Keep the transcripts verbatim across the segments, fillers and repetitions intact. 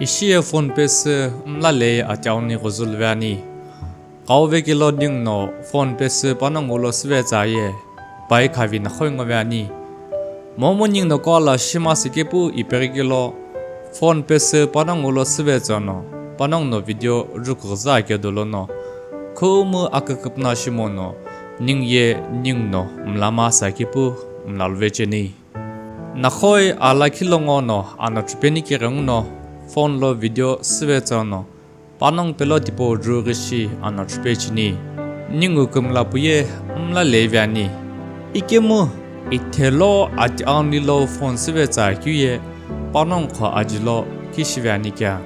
Ishi ye phone pesü mla lei ati auni ghuzulu ve ani. Kau vekelo ningu no phone pesü panongu lo süvetsü aye, pai khavi nakhoi ngo ve ani. Momu ningu no kuala shima sikepu iperikelo, phone pesü panongu lo süvetsü no, panongu no video rukugüzü ake dolo no, khumu aküküpüna shimo no, ningu ye ningu no mlama sakepu mlalu vecheni. Nakhoi ala khilongo no ano chupeni kighengu no, phone lo video süvetsü no, panongu pelo tipau ju ghishi ano chupe chini. Ningu kümla puye mla lei ve ani. Ikemu ithelo ati auni lo phone süvetsü akeu ye panongu kho aji lo kishi ve ani kea.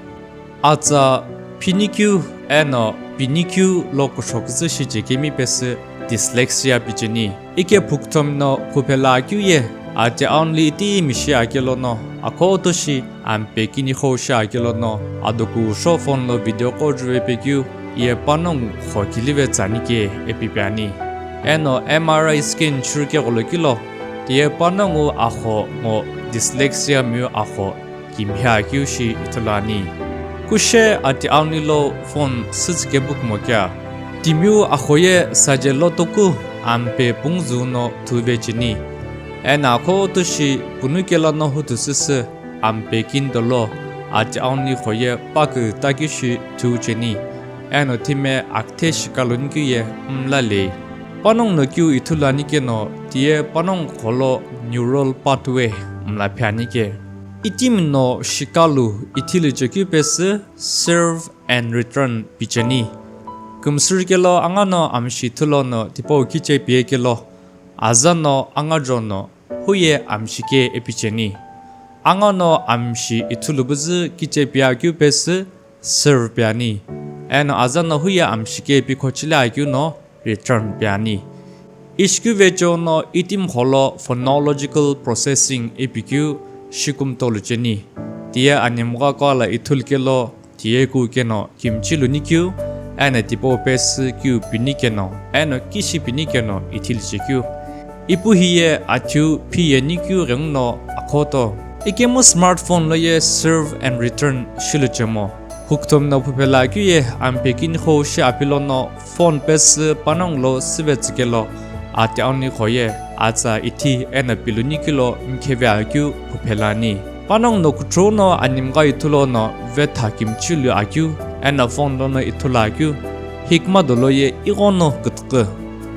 Atsa phinikeu eno pinikeu lo kushoküzü shi chekemi pesü dyslexia picheni. Ike phukuthomi no khuphela akeu ye ati auni itimi shi akelo no akhoto shi ampe kinikhou shi akelo no adoku shou phone lo video qo juve pekeu ye panongu kho kilive tsani ke epipi ani. Eno M R I scan shurike gholo kilo tiye panongu akho ngo dyslexia miu akho kimhi akeu shi ithulu ani. Kushe ati auni lo phone sütsü kepu kumo kea. Timiu akho ye saje lo toku ampe pungzü no thuve cheni. Eno akhoto shi punu kelo no huthu süsü ampe kini dolo ati auni kho ye pakü takeu shi thu cheni. Eno thime akthe shikalu nikeu ye mla lei. Panongu no keu ithulu ani keno tiye panongu kholo neural pathway mla phi ani ke. Itimi no shikalu ithili chekeu pesü serve and return picheni. Kümsü kelo anga no amshi thulo no tipau kiche pie kelo, aza no anga jo no huye amshi ke epicheni. Anga no amshi ithulu buzü kiche pie akeu pesü serve piani. Eno aza no huye amshi ke pikhochile akeu no return piani. Ishikeu vecheo no itimi kholo phonological processing ipikeu shikumtolu cheni. Tiye animgha kuala ithulu kelo tiye ku keno kimchi luni keu, eno tipau pesü keu pini keno, eno kishi pini keno ithili chekeu. Ipu hiye atiu phi ye nikeu ghengu no akhoto. Ikemu smartphone lo ye serve and return shilu chemo. Phukuthomi no phuphela keu ye ampe kinikhou shi apilo no phone pesü panongu lo süvetsü kelo ati auni kho ye atsa ithi eno piluni kilo mkheve akeu phuphela ani. Panongu no kuchou no animgha ithulo no vetha kimchi lu akeu eno phone lo no ithulu akeu. Hikma dolo ye ighono kütüqü.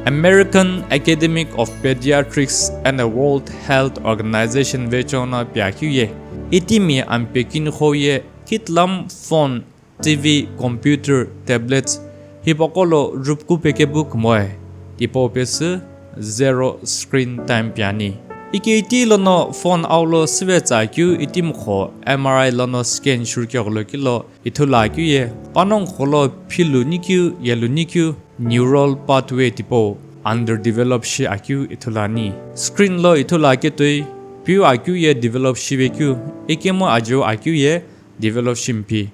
American Academy of Pediatrics and the World Health Organization vecheo no pi akeu ye itimi ampe kinikhou ye kitlam phone, T V, computer, tablets, hipaqo lo rupku pekepu kumoe, tipau pesü zero screen time piani. Ike iti lono phone aulo süvetsü akeu itimi kho M R I lono scan shurike gholo kilo ithulu akeu ye, panongu kholo philu nikeu, yelu nikeu, neural pathway tipau underdevelop shi akeu ithulu ani. Screen lo ithulu aketoi, piu akeu ye develop shive keu, ikemu ajeu akeu ye develop shimphi.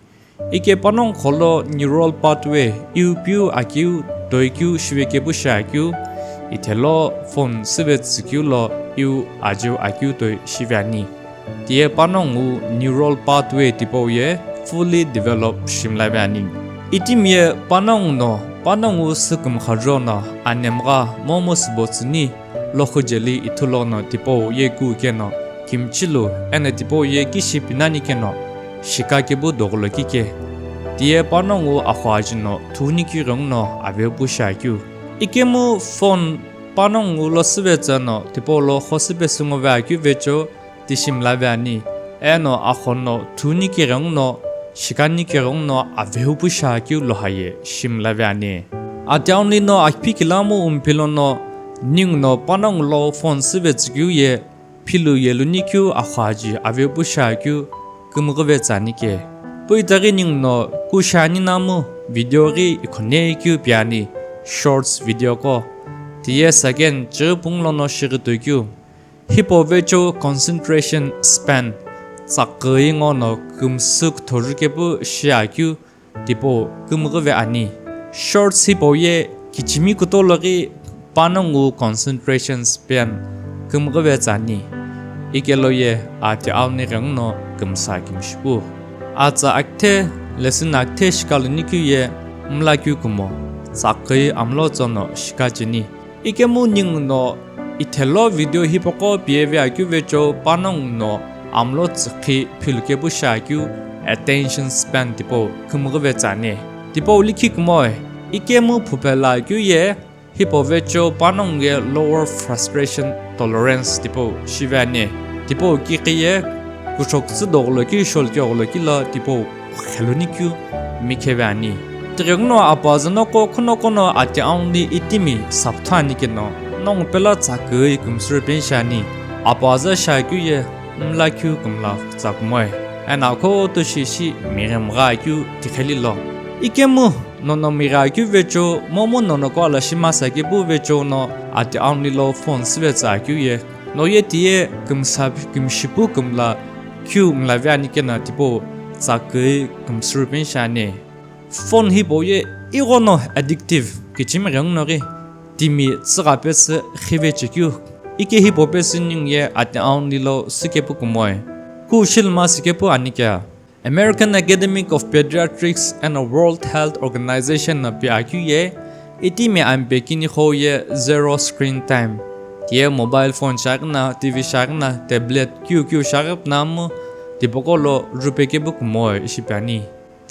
Ike panongu kholo neural pathway iu piu akeu toi keu shive kepu shi akeu, ithelo phone süvetsü keu lo iu ajeu akeu toi shive ani. Tiye panongu neural pathway tipau ye fully develop shimlave ani. Itimi ye panongu no panongu sükümkha jo no anemgha momu sübo tsüni, lokhu jeli ithulu no tipau ye ku keno kimchi lu eno tipau ye kishi pinani keno shika kepu doghulo kike. Tiye panongu akho aji no thuni keu ghengu no avepu shi akeu. Ikemu phone panongu lo süvetsü no tipau lo khosüpe sü ngove akeu vecheo tishi mlave ani, eno akho no thuni keu ghengu no, shikani keu ghengu no avehupu shi akeu lohaye shimlave ani. Ati auni no akiphi kilamu umphilo no, ningu no panongu lo phone süvetsü keu ye, philu yelu nikeu akho aji avehupu shi akeu kümüghüve tsü ani ke. Pu itaghi ningu no ku shi ani namu video ghi ikhone keu piani, shorts video qo. Tiye second chighi pungu lono shighi toi keu. Hipau vecheo concentration span tsaküi ngo no kümsü küthorü kepu shi akeu tipau kümüghüve ani. Shorts hipau ye kichimi kutolo ghi panongu concentration span kümüghüve tsü ani. Ikelo ye ati auni ghengu no kümsa kimshipu. Atsa akithe, lesson akithe shikalu nikeu ye mlakeu kumo, tsakhi amlo tsono shikacheni. Ikemu ningu no ithelo video hipaqo piyeve akeu vecheo panongu no amlo tsükhi philu kepu shiakeu attention span tipau khümüghüve tsani. Tipau likhi kumoe, ikemu phuphe la akeu ye hipau vecheo panongu ye lower frustration tolerance tipau shive ani. Tipau kikhi ye kuchokütsü doghulo keu sholukegholo kilo tipau khelu nikeu mikheve ani. Tighenguno apuaza noqo khunoqo no ati aunli itimi sapthu ani keno, nongu pelo tsakhi kümsüru peni shiani. Apuaza shiakeu ye mlakeu kümla tsa kumoe. Eno akhoto shishi mighimgha akeu tikheli lo. Ikemu nono migha akeu vecheo momu nono kuala shimasa kepu vecheo no ati aunli lo phone süve tsa akeu ye, no ye tiye kümsa kümshipu kümla keu mlave ani keno tipau tsakhi kümsüru peni shiani. Phone hipau ye ighono addictive kichimi ghenguno ghi timi tsügha pesü khive chekeu. Ike hipau pesü ningu ye ati aunli lo sükepu kumoe. Ku shilma sükepu ani kea. American Academy of Pediatrics and World Health Organization no pi akeu ye, itimi ampe kini qhou ye zero screen time. Tiye mobile phone shiaghina, T V shiaghina, tablet kiu kiu shiaghi pinamu, tipaqo lo rupe kepu kumoe ishi piani.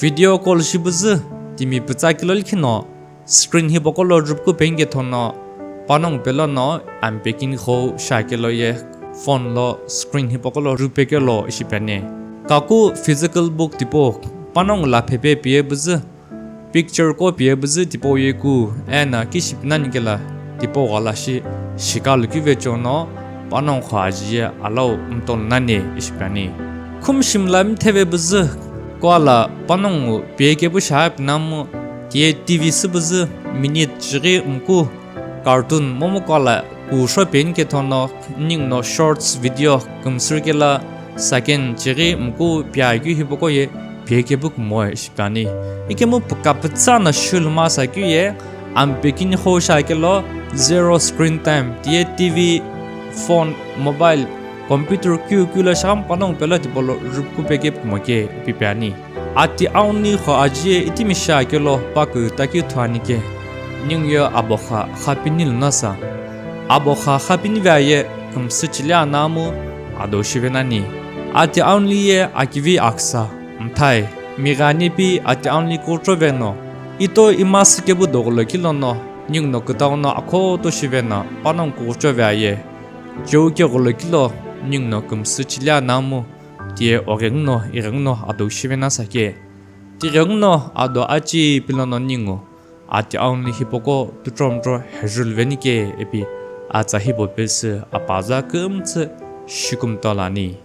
Video call shipüzü timi pütsa kilo likhi no, screen hipaqo lo rupku peni kethono, panongu pelo no ampe kini qhou shiakelo ye phone lo screen hipaqo lo rupe kelo ishi piani. Kaku physical book tipau panongu la phepe piye püzü, picture qo piye püzü tipau ye ku, eno kishi pinani kelo tipau ghala shi shikalu keu vecheo no panongu qho aji ye alou mtolo nani ishi piani. Khumshi mla mitheve püzü kuala panongu piye kepu shiaghipinamu, tiye T V süpüzü minute chighi mku cartoon momu kuala kushou peni kethono ningu no shorts video kümsüru kelo second chighi mku pi akeu hipaqo ye piye kepu kumoe ishi piani. Ikemu püka pütsa no shilma sa keu ye ampe kini qhou shiakelo zero screen time tiye T V, phone, mobile, computer kiu kiu lo shiaghi panongu pelo tipau lo rupku pe kepu kumo ke ipi piani. Ati aunli qho aji ye itimi shiakelo paküta keu thuani ke. Ningu ye abokha khapini luno sa. Abokha khapinive aye kümsü chile anamu adou shive nani. Ati aunli ye akivi aksa, mthai, mighani pi ati aunli kuchove no, ito ima sükepu doghulo kilo no, ningu no kütau no akhoto shive no panongu kuchove aye. Cheu kegholo kilo ningu no kümsü chile anamu, tiye oghenguno ighenguno adou shive nasa ke. Tighenguno ado achi pilono ningu ati aunli hipaqo tuchomcho hejuluveni ke ipi atsa hipau pesü apuaza kümtsü shikumtolani.